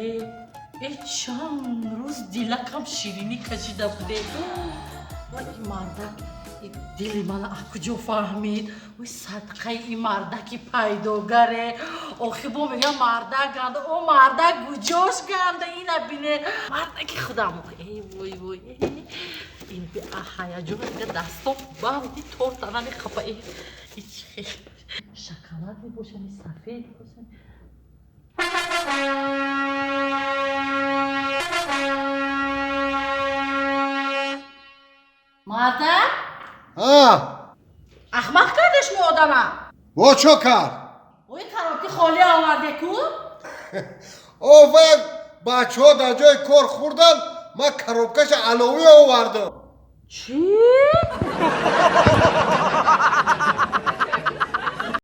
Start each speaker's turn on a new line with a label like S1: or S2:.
S1: Э, чанд рӯз дилакам ширинӣ кашида буде. Ой, ин мардак дили мана аз куҷо фаҳмид? Ой, садқаи ин мардаки пайдогаре. Охи бо мегӯям, мардак ганда. О, мардак гуҷош ганда, ина бине. Мардаки худам. Эй, вой, вой. Ин би ҳаяҷон дига дастом бавди торта намехапа. Шоколад мебошад, сафед бошад. Мардак?
S2: Ҳа.
S1: Ахмақ карде шумо одама?
S2: Во, чо кард?
S1: Ой, коробки холӣ оварде ку?
S2: О, вай, бачаҳо дар ҷои кор хӯрдан, ман коробкаша аловӣ овардам.
S1: Чӣ?